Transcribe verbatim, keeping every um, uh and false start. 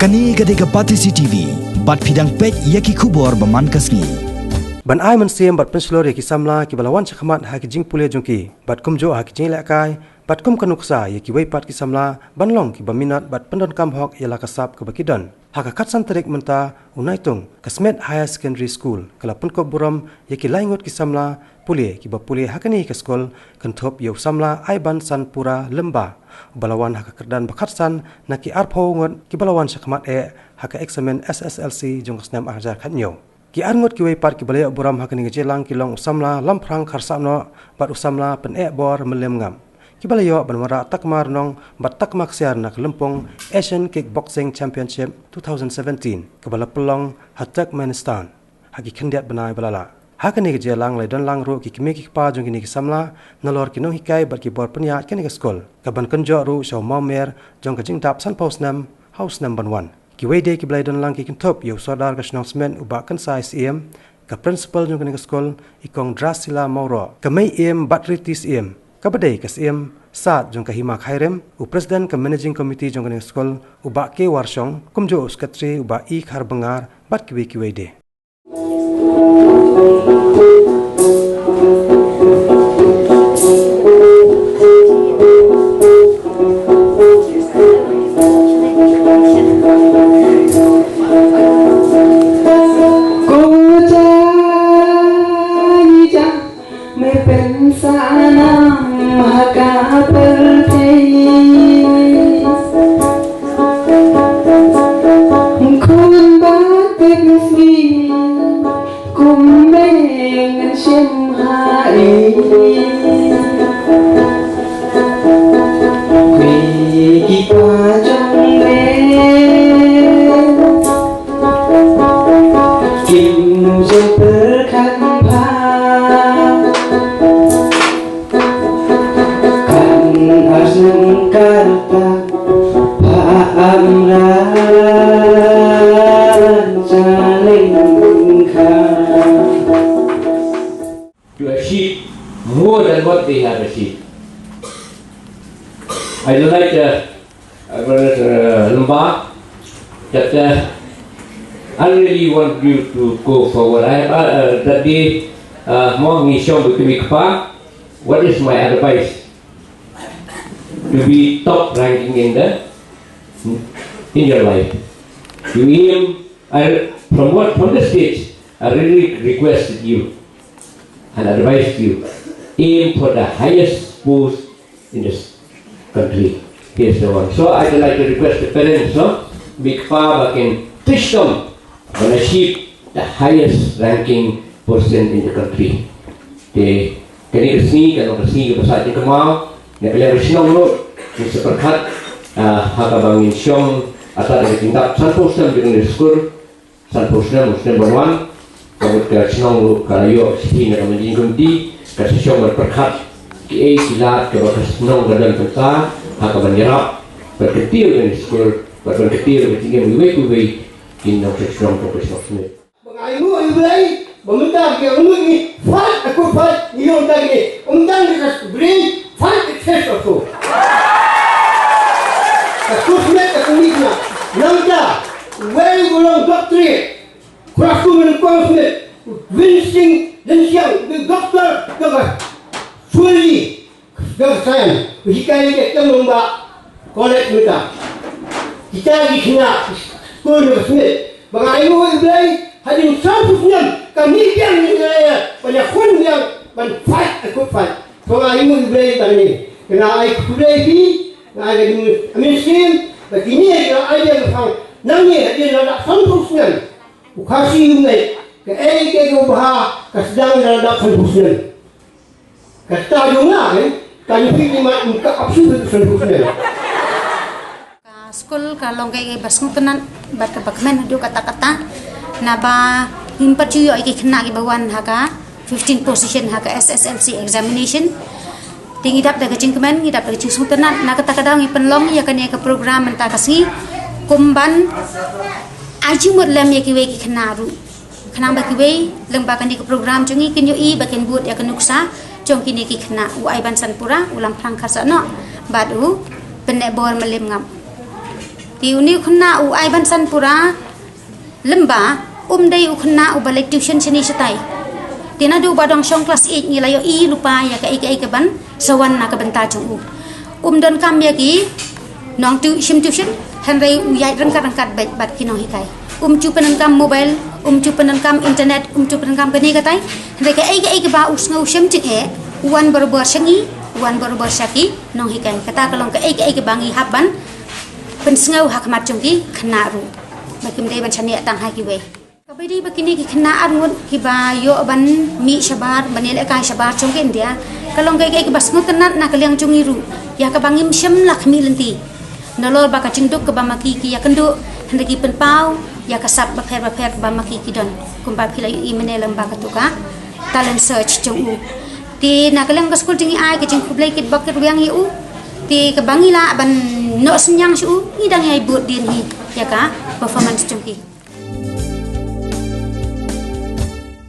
Kane ka dei ka Batesi T V, bad phi dang peit ïa ki khubor ba man ka sngi. Ban ai mynsiem bad pynshlur ïa ki samla kiba la wan shakhmat ha ki jingpule jong ki, bad kumjuh ha ki jinglehkai, bad kum ka nuksa ïa kiwei pat ki samla ban long kiba minot bad pyndonkam hok ïa la ka sap kaba ki don. Ha ka khatsan tarik mynta u Naitung, ka Smet Higher Secondary School ka la pynkup burom ïa ki lai ngut ki samla pule kiba pule ha kane ka skul, kynthup ïa u samla Aibansanpura Lymba, uba la wan ha ka kyrdan ba khatsan na ki arphew ngut kiba la wan shakhmat eh ha ka eksamin S S L C jong ka snem ar hajar khathynñiew. Ki ar ngut kiwei pat kiba la ïoh burom ha kane ka jingïalang ki long u samla Lamphrang Kharsahnoh bad u samla Pynehbor Mylliem-ngap, kiba la ïoh ban wanrah takma rnong bad takma ksiar na ka lympung Asian Kickboxing Championship two thousand seventeen, kaba la pynlong ha Turkmenistan ha ki khyndiat bnai ba la lah. Ha kane ka jingïalang la ïadonlang ruh ki kmie ki kpa jong kine ki samla, nalor ki nonghikai bad ki bor pynïaid kane ka skul, kaban kynjoh ruh sha u mawmer jong ka jingdap sanphew snem ha u snem ban wan. Kiwei de kiba la ïadonlang ki kynthup ïa u Sordar ka shnong Smet, u Bah Kynsai Syiem, ka Principal jong kane ka skul, i Kong Drasila Mawroh, ka Mei Ïem Batriti Syiem, kaba dei ka Syiem Sad jong ka Hima Khyrim, u President ka Managing Committee jong kane ka skul, u Bah K Warshong, kumjuh u Secretary, u Bah E Kharbyngar, bad kiwei kiwei de. Me pynsahnam ha ka pyrthei. Khun ba tep sngi, kumne ngan shim ha i. Khuiki pa jong me, kim jong pyrkhat pha. Kan asung karta pa amran jaling kha. To achieve more than what they have achieved. I don't like uh, uh, Lymba, that uh, I really want you to go forward. I have uh, uh, that day uh, mo ngi shong with mi kpa. What is my advice? To be top ranking in the in your life. You aim, I, from what from the stage, I really request you and advise you, aim for the highest post in this country. Here's the one. So I'd like to request the parents, no, big father can teach them ban achieve the highest ranking person in the country. Te kane ka sngi ka long ka sngi kaba sah jingkynmaw na ka liang ka shnong ruh, ngin sa pyrkhat ha kaba ngin shong atat da ka jingdap sanphew snem jong kane ka skul, sanphew snem, snem ban wan. Ka mut ka shnong ruh ka la ïoh shithi na ka managing committee, ka sa shong ban pyrkhat kiei ki lad kaba ka shnong ka don bynta ha kaban ïarap ban kyntiew ïa kane ka skul bad ban kyntiew ïa ka jingim iwei pa iwei ki nongshong shnong jong ka shnong Smit. Ba nga ainguh ïa U Blei ba mynta ki ainguh ngi fight, aku fight ngi ïoh mynta ki, ym tang ki ka Blei fight ka test also. Ka Smit ka kuni kna nangta wei u long doctorate. Kura ku men kong Smit Winston Densiang, the doctor, the surgery. Dang science, u hikai ïa ka tang long ba college mynta. Kita ki khynnah skul jong ka Smit ba nga ainguh ïa U Blei hadien sanphew snem ka mih biang ïa ka ïa ban ïakhun biang ban fight, a good fight. Ba nga ainguh ïa U Blei tang ne ka nga ai khublei ïa phi, nga ai ka mynsiem ba kine ki la ai biang ka phang nangne hadien la dak sanphew snem. U Khasi u ngeit kaei kaei kaba bha ka sdang ïa la dak sanphew snem. Kata jong nga, eh, kan phi ni mat ka apsu tu sen tu sen. Ka skul ka long kaei ba sngewtynnat bad kaba kmen haduh katta katta. Naba ngim pat ju ïoh ïa ki khynnah kiba wan ha ka fifteen position ha ka S S L C examination. Te ngi dap da ka jingkmen, ngi dap da ka jingsngewtynnat, na kata ka daw ngi pynlong ïa kane ka program mynta ka sngi kum ban ai jingmut lem ïa kiwei ki khynnah ruh. Khnang ba kiwei lyngba kane ka program jong ngi kin ïohi ba kin bud ïa ka nuksa jong kine ki khynnah, u Aibansanpura, u Lamphrang Kharsahnoh bad u Pynehbor Mylliem Ngap. Te une u khynnah u ai ban san pura lymba, um dei u khynnah uba leit tuition shane shatai. Te naduh ba dang shong klas eight ngi la ïohi lypa ïa kaei kaei kaban sa wan na ka bynta jong u. Um donkam ïa ki nongtuition, hynrei u ïaid ryngkat ryngkat bad, bad ki nonghikai. Um ju pyndonkam mobile, um ju pyndonkam internet, um ju pyndonkam kane katai. Hynrei kaei kaei kaba u sngew shem jingeh, u wan barabor sha ngi, u wan barabor sha ki nonghikai. Kata ka long kaei kaei kaba ngi hap ban pynsngew ha khmat jong ki khynnah ruh, ba kim dei ban shaniah tang ha kiwei. Kaba ïadei bad kine ki khynnah arngut kiba ïoh ban mih shabar, ban ïalehkai shabar jong ka India, ka long kaei kaei kaba sngewtynnat na ka liang jong ngi ruh, ïa kaba ngim shym la khmih lynti. Nalor ba ka jingduk kaba ma ki ki ïakynduh, hynrei ki pynpaw ïa ka sap bapher bapher kaba ma ki ki don, kumba phi la ïohi mynne lem bad katu ka talent search jong u. Te na ka liang ka skul jong ngi ai ka jingkhublei kitbok kitrwiang ïa u. Te kaba ngi lah ban noh synñiang sha u, ngi dang ïai bud dien hi ïa ka performance jong ki.